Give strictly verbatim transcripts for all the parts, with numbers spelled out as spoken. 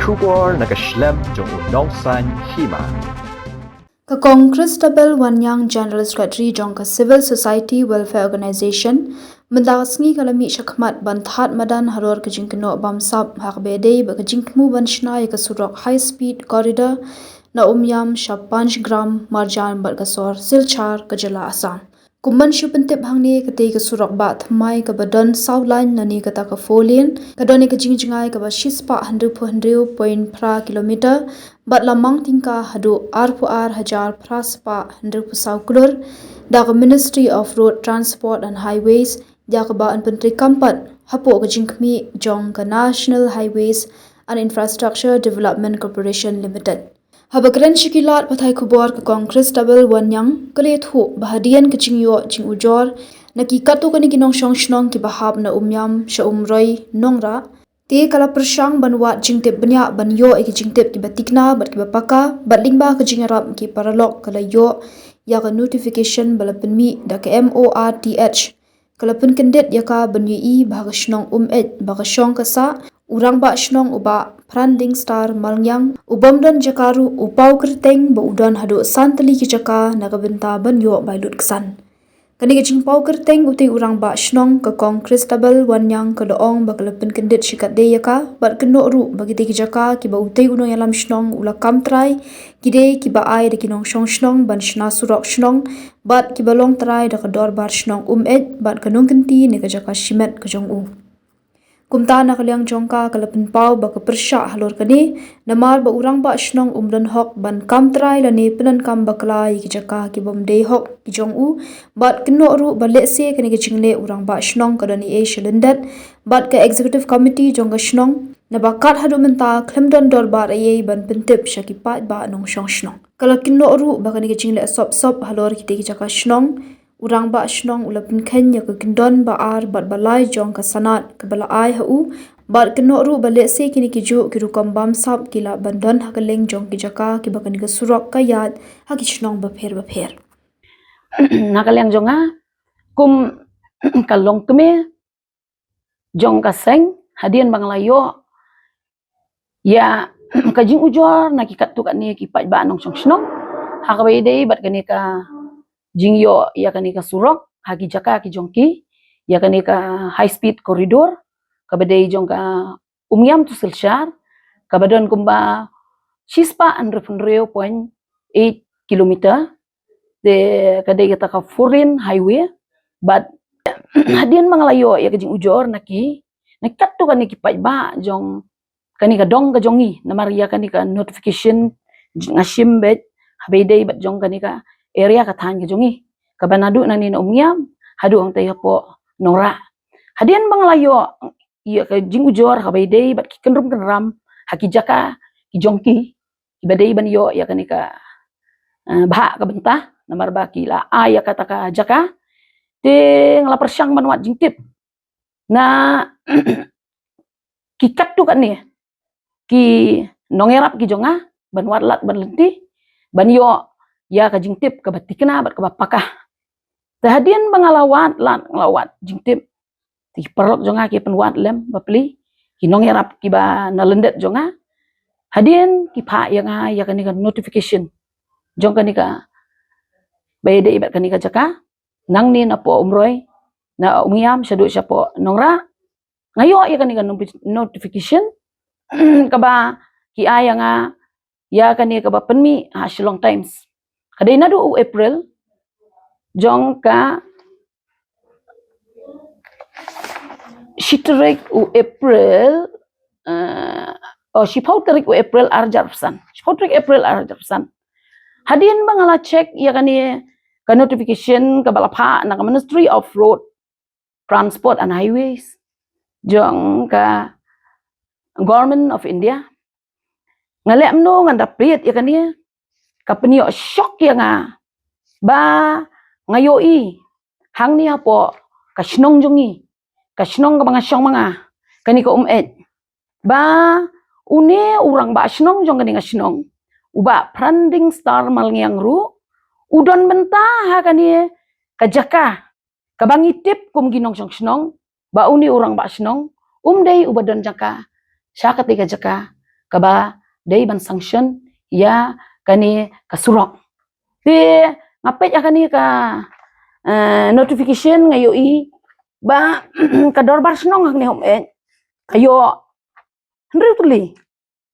Khubor na ka shlem jong u Nongsaiñ Hima. Ka Kong Christabel Wanniang, General Secretary jong ka Civil Society Welfare Organization, mynta ka sngi ka la mih shakhmat ban thad madan halor ka jingkynnoh bamsap ha kaba ïadei bad ka jingthmu ban shna ïa ka surok high speed corridor na Umiam sha Panchgram marjan bad ka sor Silchar ka jylla Assam. Kum ban shu pyntip hangne, katei ka surok bah thymmai kaba don saw lane lane kata ka four lane ka don ïa ka jingjngai kaba shispah hynriewphew hynriew point phra kilometer bad la mang tyngka haduh arphew ar hajar phra spah hynriewphew saw klur da ka Ministry of Road Transport and Highways, ïa kaba yn pyntreikam pat hapoh ka jingkhmih jong ka National Highways and Infrastructure Development Corporation Limited. Haba kren sha ki lad pathai khubor, ka Kong Christabel Wanniang ka la ïathuh ba hadien ka jingïoh jingujor na ki katto katne ki nongshong shnong kiba hap na Umiam sha Umroi Nongrah, te ka la pyrshang ban wad jingtip bniah ban ïoh ïa ki jingtip kiba thikna bad kiba paka, bad lyngba ka jingïarap ki paralok ka la ïoh ïa ka notification ba la pynmih da ka M O R T H. Ka la pynkyndit ïa ka ban ïohi ba ha ka shnong Umeit ba ka shong ka sah, u rangbah shnong u Bah Prandingstar Malngiang, u bym don jaka ruh, u paw kyrteng ba u don haduh san tylli ki jaka na ka bynta ban ïoh bai lutksan. Kane ka jingpaw kyrteng utei u rangbah shnong, ka Kong Christabel Wanniang ka la ong ba ka la pynkyndit shikatdei ïa ka bad kynnoh ruh ba kitei ki jaka kiba utei u nongïalam shnong u la kam trai, ki dei kiba ai da ki nongshong shnong ban shna surok shnong bad kiba long trai da ka dorbar shnong Umeit bad ka nongkynti ne ka jaka shimet ka jong u. Kumta na ka liang jong ka, ka la pynpaw ba ka pyrshah halor kane namar ba u rangbah shnong um don hok ban kam trai lane pyndonkam bakla ïa ki jaka ki bym dei hok ki jong u, bad kynnoh ruh ba lehse kane ka jingleh u rangbah shnong ka don ei ei sha lyndet bad ka executive committee jong ka shnong, naba kat haduh mynta khlem don dorbar ei ei ban pyntip sha ki paidbah nongshong shnong. Ka la kynnoh ruh ba kane ka jingleh sop sop halor kitei ki jaka shnong, u rangbah shnong u la pynkheiñ ïa ka kyndon ba ar bad ba lai jong ka sanad kaba la ai ha u, bad kynnoh ruh ba lehse kine ki juh ki rukom bamsap ki lah ban don ha kylleng jong ki jaka kiba kane ka surok ka ïaid ha ki shnong bapher bapher. Na ka liang jong nga, kum ka longkmie jong ka seng, hadien ba nga la ïoh ïa ka jingujor na ki katto katne ki paidbah nongshong shnong ha kaba ïadei bad kane ka jingïoh ïa kane ka surok ha ki jaka ki jong ki, ïa kane ka high speed corridor kaba dei jong ka Umiam to Silchar, kaba don kumba shispah hynriewphew hynriew point eight kilometer, te ka dei kata ka four lane highway. Bad hadien ba nga la ïoh ïa ka jingujor na ki, na katto katne ki paidbah jong kane ka dong ka jong ngi, namar ïa kane ka notification nga shim beit haba ïadei bad jong kane ka area ka thaiñ ka jong ngi, kaba naduh nangne na Umiam haduh hangtei hapoh Nongrah. Hadien ba nga la ïoh ïa ka jingujor haba ïadei bad ki kynrum kynram ha ki jaka ki jong ki, kiba dei ban ïoh ïa kane ka, eh, bhah ka bynta namar ba ki la ai ïa kata ka jaka, te nga la pyrshang ban wad jingtip na ki katto katne ki nongïarap ki jong nga ban wad lad ban lynti ban ïoh ïa ka jingtip kaba thikna bad kaba paka. Te hadien ba nga la wad lad, nga la wad jingtip, te ki paralok jong nga ki pynwad lem bapli, ki nongïarap kiba na lyndet jong nga, hadien ki phah ïa nga ïa kane ka notification jong kane kaba ïadei bad kane ka jaka, nangne napoh Umroi, na Umiam shaduh shapoh Nongrah, nga ïoh ïa kane ka notifi-, notification kaba ki ai ïa nga ïa kane kaba pynmih ha Shillong Times. Ka dei naduh u April jong ka shi tarik u April, eh, oh, shiphew tarik u April arhajar arphew san. Shiphew tarik April arhajar arphew san. Hadien ba nga la check ïa kane ka notification kaba la phah na ka Ministry of Road Transport and Highways jong ka Government of India, nga leh kumno ngan da peit ïa kane, ka pynïoh shock ïa nga ba nga ïohi hangne hapoh ka shnong jong ngi, ka shnong kaba nga shong ma nga, kane ka Umeit, ba une u rangbah shnong jong kane ka shnong, u Bah Prandingstar Malngiang ruh u don bynta ha kane ka jaka kaba ngi tip kum ki nongshong shnong ba une u rangbah shnong um dei uba don jaka sha katei ka jaka kaba dei ban sanction ïa kane ka surok. Te nga peit ïa kane ka, eh, notification nga ïohi ba ka dorbar shnong hangne ha Umeit ka ïoh hynriew tylli.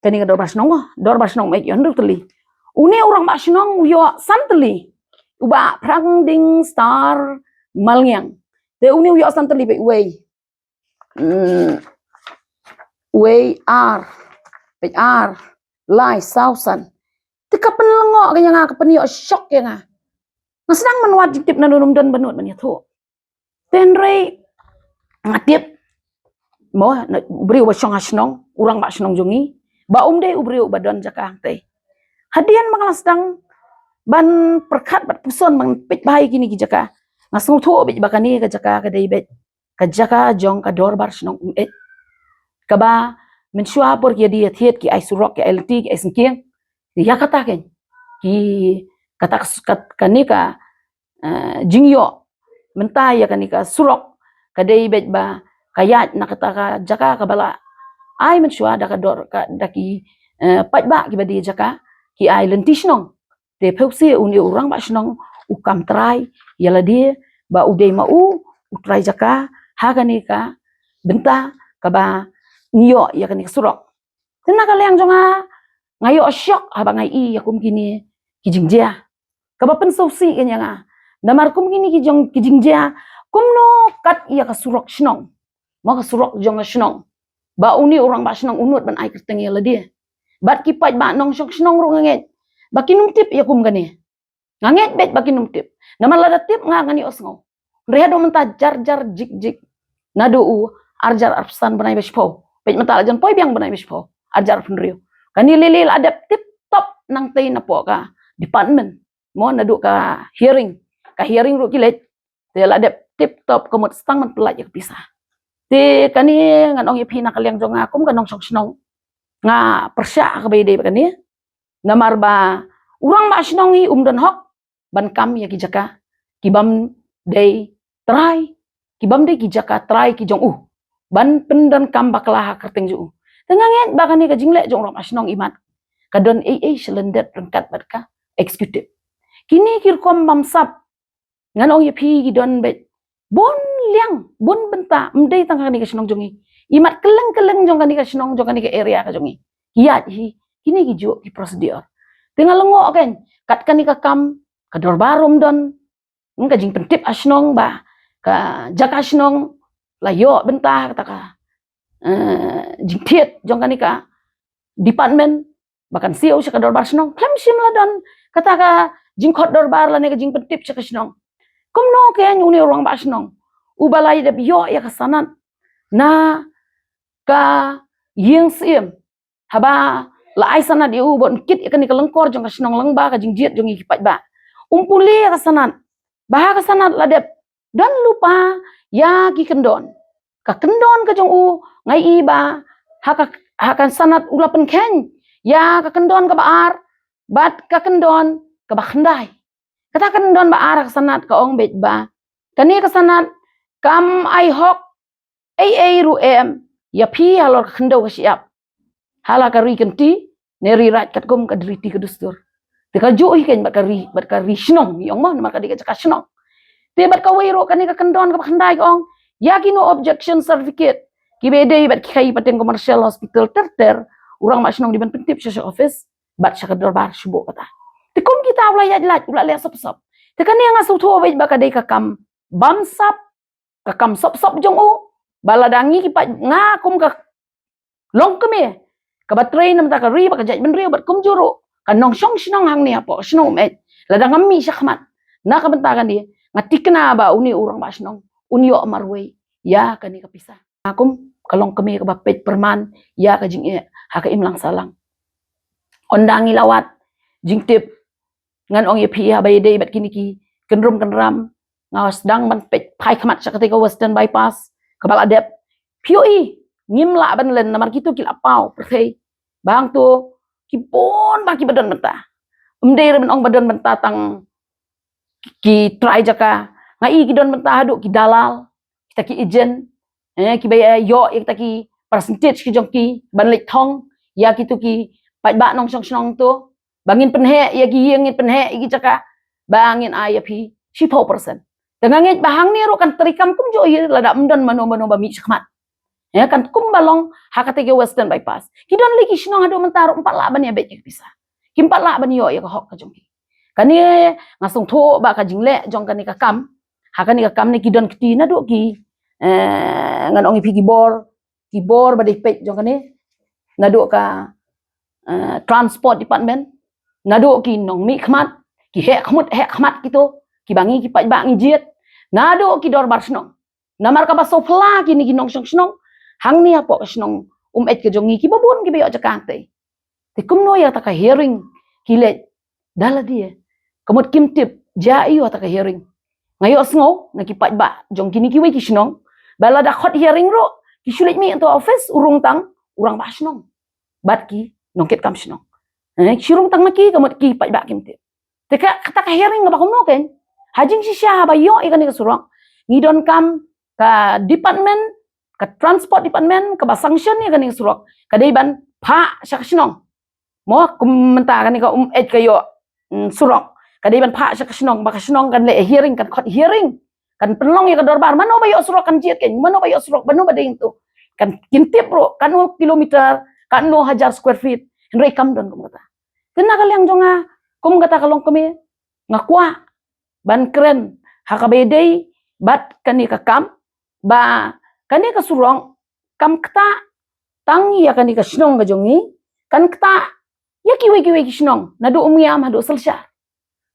Kane ka dorbar shnong, oh, dorbar shnong Umeit ïoh hynriew tylli. Une u rangbah shnong u ïoh san tylli. U Bah Phrangding Star Malngiang. Te une u ïoh san tylli, peit, wei. Hmm. Wei, ar. Peit, ar. Lai, saw, san. Te ka pynlyngngoh ka ïa nga, ka pynïoh shock ïa nga. Nga sdang ban wad jingtip, naduh ym don ba nud ban ïathuh. Te hynrei nga tip, mo, na u briew ba shong ha shnong, u rangbah shnong jong ngi, ba um dei u briew ba don jaka hangtei. Hadien ba nga la sdang ban pyrkhat bad puson ban peit bha ïa kine ki jaka, nga sngewthuh beit ba kane ka jaka ka dei beit ka jaka jong ka dorbar shnong Umeit. Kaba mynshuwa por ki ïa die ïa thied, ki ai surok, ki ai lynti, ki ai syngkieng. Ïa kata kein, ki, kata ka s-, kat-, kane ka, eh, jingïoh mynta ïa kane ka surok ka dei beit ba ka ïaid na kata ka jaka kaba la ai mynshuwa da ka dor, ka, da ki, eh, paidbah kiba die jaka, ki ai lynti shnong. Te phi sngewthuh, une u rangbah shnong u kam trai ïa lade ba u dei ma u u trai jaka ha kane ka bynta kaba ngi ïoh ïa kane ka surok. Te na ka liang jong nga, nga ïoh shock haba nga ïohi ïa kum kine ki jingjia. Kaba pynsngewsih kein ïa nga. Namar kum kine ki jong ki jingjia, kumno kat ïa ka surok shnong, ma ka surok jong ka shnong, ba une u rangbah shnong u nud ban ai kyrteng ïa lade. Bad ki paidbah nongshong shnong ruh nga ngeit ba kin ym tip ïa kum kane. Nga ngeit beit ba kin ym tip. Namar lada tip nga, ngan ïohsngew. Hynrei haduh mynta jar jar jik jik, naduh u arhajar arphew san bnai ba shiphew, peit mynta la jan poi biang bnai ba shiphew, arhajar arphew hynriew, kane lei lei la dep tip top nangtei napoh ka department. Mo, naduh ka hearing, ka hearing ruh ki leit. Te la dep tip top, ka mut tang ban pyllait ïa ka pisa. Te kane ngan ong ïa phi, na ka liang jong nga kum ka nongshong shnong, nga pyrshah ha kaba ïadei bad kane. Namar ba u rangbah shnong hi um don hok ban kam ïa ki jaka kibym dei trai, kibym dei ki jaka trai ki jong u, ban pyndonkam bakla ha kyrteng jong u. Te nga ngeit ba kane ka jingleh jong u rangbah shnong imat ka don ei ei sha lyndet ryngkat bad ka executive. Kine ki rukom bamsap, ngan ong ïa phi, ki don beit bun liang, bun bynta, ym dei tang kane ka shnong jong ngi, imat kylleng kylleng jong kane ka shnong, jong kane ka area ka jong ngi. Ki ïaid hi kine ki juh ki procedure. Te nga lyngngoh kein, kat kane ka kam, ka dorbar um don, hmm, ka jingpyntip ha shnong ba ka jaka shnong la ïoh bynta kata ka, eh, jingthied jong kane ka department ba kan siew sha ka dorbar shnong. Khlem shym la don kata ka jingkhot dorbar lane ka jingpyntip sha ka shnong. Kumno kein une u rangbah shnong uba la dep ïoh ïa ka sanad na ka ïing syiem, haba la ai sanad ïa u ban kit ïa kane ka lyngkor jong ka shnong lyngba ka jingjied jong ngi ki paidbah, um pule ïa ka sanad, ba ha ka sanad la dep don lypa ïa ki kyndon. Ka kyndon ka jong u, nga ïohi ba ha ka, ha ka sanad u la pynkheiñ ïa ka kyndon kaba ar bad ka kyndon kaba khyndai. Kata ka kyndon ba ar ha ka sanad ka ong beit ba kane ka sanad kam ai hok ei ei ruh em ïa phi halor ka khyndew ka shyiap, ha la ka ri kynti ne ri raid, katkum ka riti ka dustur. Te ka juh hi kein bad ka ri, bad ka ri shnong, ngi ong mo, namar ka dei ka jaka shnong. Te bad kawei ruh, kane ka kyndon kaba khyndai ka ong, ïa kino objection certificate kiba ïadei bad ki khaïi pateng commercial hospital ter ter, u rangbah shnong dei ban pyntip sha, sha office bad sha ka dorbar shuh bad kata. Te kum kita u la ïaid lait, u la leh sop sop. Te kane nga sngewthuh beit ba ka dei ka kam bamsap, ka kam sop sop jong u, ba lada ngi ki paid, nga kum ka longkmie kaba trei na bynta ka ri bad ka jaitbynriew bad kumjuh ruh ka nongshong shnong hangne hapoh shnong Umeit, lada ngam mih shakhmat na ka bynta kane, nga thikna ba une u rangbah shnong un ïoh marwei ïa kane ka pisa. Nga kum ka longkmie kaba peit pyrman ïa ka jingeh ha ka imlang sahlang. Ynda ngi la wad jingtip, ngan ong ïa phi, haba ïadei bad kine ki kynrum kynram, nga sdang ban peit phai khmat sha katei ka Western Bypass kaba la dep. Phi ïohi, ngim lah ban len namar kito ki la paw pyrthei. Ba hangto ki bun bah kiba don bynta. Ym dei ruh ban ong ba don bynta tang ki trai jaka, nga i ki don bynta haduh ki dalal, kita ki agent, eh, kiba ïa ïoh ïa kita ki percentage ki jong ki ban leit thong ïa kito ki paidbah nongshong shnong to, ba ngin pynheh ïa ki ïing, ngin pynheh ïa ki jaka, ba ngin ai ïa phi shiphew percent. Te nga ngeit ba hangne ruh kan treikam kumjuh ïa lada ym don mano mano ba mih shakhmat. Ïa, kan kumba long ha kata ka Western Bypass. Ki don lei ki shnong haduh mynta ruh ym pat lah ban ïa beit ïa ka pisa. Kim pat lah ban ïoh ïa ka hok ka jong ki. Kane nga sngewthuh ba ka jingleh jong kane ka kam, ha kane ka kam ne ki don kti naduh ki, eh, ngan ong ïa phi ki bor, ki bor ba dei peit jong kane, naduh ka, eh, Transport Department, naduh ki nongmihkhmat, ki heh khmut heh khmat kito, kiba ngi ki paidbah ngi jied, naduh ki dorbar shnong. Namar kaba sngewphylla kine ki nongshong shnong hangne hapoh ka shnong Umeit ka jong ngi, kiba bun kiba ïoh jaka tei. Te kumno ïa kata ka hearing ki leit da lade? Ka mut kim tip jia aiu kata ka hearing. Nga ïohsngew na ki paidbah jong kine kiwei ki shnong ba lada khot hearing ruh, ki shu leit mih hangto office, u rung tang u rangbah shnong bad ki nongkitkam shnong. Eh, ki shu rung tang na ki, ka mut ki paidbah kim tip. Te ka, kata ka hearing kaba kumno kein? Ha jingshisha haba ïoh ïa kane ka surok, ngi donkam ka department, ka Transport Department kaba sanction ïa kane ka surok, ka dei ban phah sha ka shnong. Mo, kum mynta kane ka Umeit ka ïoh, mm, surok, ka dei ban phah sha ka shnong, ba ka shnong kan leh hearing, kan khot hearing, kan pynlong ïa ka dorbar, mano ba ïoh surok kan jied kein, mano ba ïoh surok, mano ba dei hangto. Kan kin tip ruh katno kilometer, katno hajar square feet. Hynrei kam don kum kata. Te na ka liang jong nga, kum kata ka longkmie, nga kwah ban kren ha kaba ïadei bad kane ka kam, ba kane ka surok kam ktah tang ïa kane ka shnong ka jong ngi, kan ktah ïa kiwei kiwei ki shnong, naduh Umiam haduh Sylshar.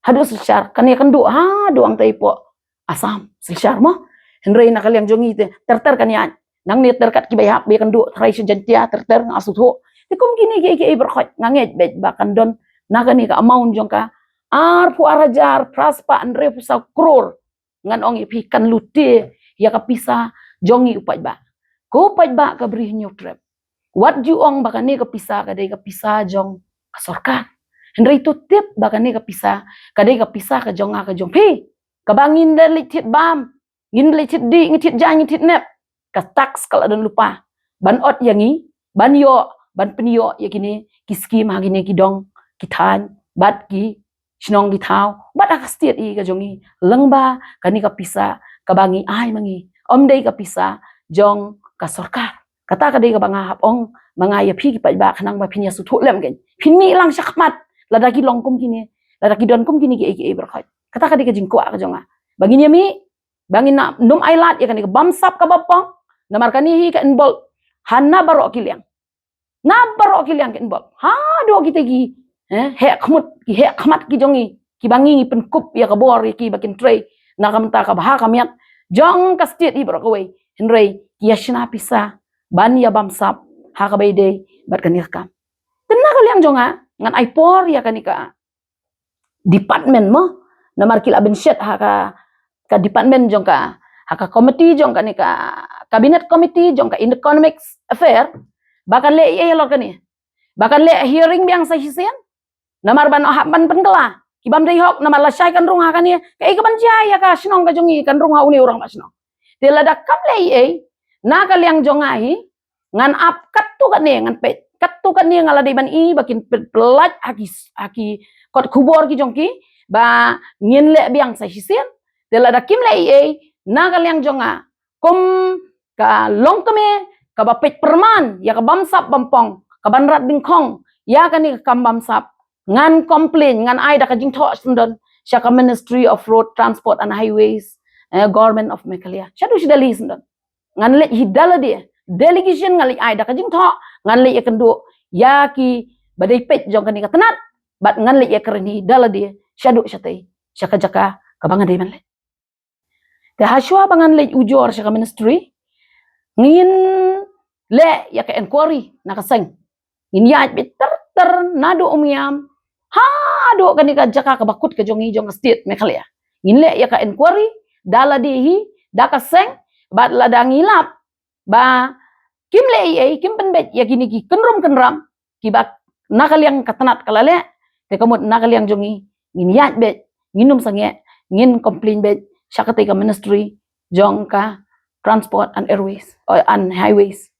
Haduh Sylshar, kan ïakynduh haduh hangtei hapoh Assam, Sylshar mo. Hynrei na ka liang jong ngi te ter ter kan ïaid. Nangne ter kat kiba ïahap ba ïakynduh tharai sha Jaintia, ter ter nga sngewthuh. Te kum kine kiei kiei baroh khoit, nga ngeit beit ba kan don na kane ka amount jong ka arphew ar hajar phra spah hynriewphew saw klur. Ngan ong ïa phi, kan lute ïa ka pisa jong ngi u paidbah. Ko paidbah ka Bri Hynñiewtrep, wat ju ong ba kane ka pisa ka dei ka pisa jong ka sorkar. Hynrei to tip ba kane ka pisa ka dei ka pisa ka jong nga ka jong phi, kaba ngin da leit thied bam, ngin leit thied dih, ngin thied jaiñ, ngin thied nep. Ka tax ka la don lypa ban ot ïa ngi ban ïoh, ban pynïoh ïa kine ki skim ha kine ki dong ki thaiñ bad ki shnong ki thaw bad ha ka state hi ka jong ngi, lyngba kane ka pisa kaba ngi ai ma ngi. Ym dei ka pisa jong ka sorkar. Kata ka dei kaba nga hap ong ma nga ïa phi ki paidbah, khnang ba phin ïa sngewthuh lem kein, phin mih lang shakhmat lada ki long kum kine, lada ki don kum kine kiei kiei baroh khoit. Kata ka dei ka jingkwah ka jong nga, ba ngin ïa mih, ba ngin nym ailad ïa kane ka bamsap kaba pong. Namar kane hi ka involve ha na baroh ki liang, na baroh ki liang ka involve. Haduh kita ki, eh, heh khmut, ki heh khmat ki jong ngi, kiba ngi ngi pynkup ïa ka bor ïa ki ba kin trei na ka bynta ka bha ka miat jong ka state hi baroh kawei. Hynrei ki ïa shna pisa ban ïa bamsap ha kaba ïadei bad kane ka kam. Te na ka liang jong nga, ngan ai por ïa kane ka department mo, namar ki la bynshet ha ka, ka department jong ka, ha ka committee jong kane ka cabinet committee jong ka economic affair, ba kan leh ei ei halor kane, ba kan leh hearing biang sa shisien. Namar ban hap ban pynkylla ki bym dei hok, namar lashai kan rung ha kane, kaei kaban jia ïa ka shnong ka jong ngi, kan rung ha une u rangbah shnong. Te lada kam leh ei ei, na ka liang jong nga hi, ngan ap katto katne, ngan peit katto katne, nga la dei ban i ba kin pyn-, pyllait ha ki, ha ki kot khubor ki jong ki ba ngin leh biang sa shisien. Te lada kim leh ei ei, na ka liang jong nga kum ka longkmie kaba peit pyrman ïa ka bamsap bampong, kaban rat dyngkhong ïa kane ka kam bamsap, ngan complain, ngan ai da ka jingthoh syndon sha ka Ministry of Road Transport and Highways, eh, Government of Meghalaya. Shaduh sha Delhi syndon. Ngan leit hi da lade, delegation ngan leit ai da ka jingthoh, ngan leit ïakynduh ïa ki ba dei peit jong kane ka tnat, bad ngan leit ïakren hi da lade shaduh shatei sha ka jaka kaba nga dei ban leit. Te hashwa ba ngan leit ujor sha ka ministry, ngin leh ïa ka inquiry na ka seng. Ngin ïaid beit ter ter naduh Umiam haduh kane ka jaka kaba kut ka jong ngi jong ka state Meghalaya. Ngin leh ïa ka inquiry da lade hi da ka seng, bad lada ngi lap ba kim leh ei ei, kim pynbeit ïa kine ki kynrum kynram kiba na ka liang ka tnat ka la leh, te ka mut na ka liang jong ngi ngin ïaid beit, ngin ym sangeh, ngin complain beit sha katei ka ministry jong ka Transport and Airways, oh, and Highways.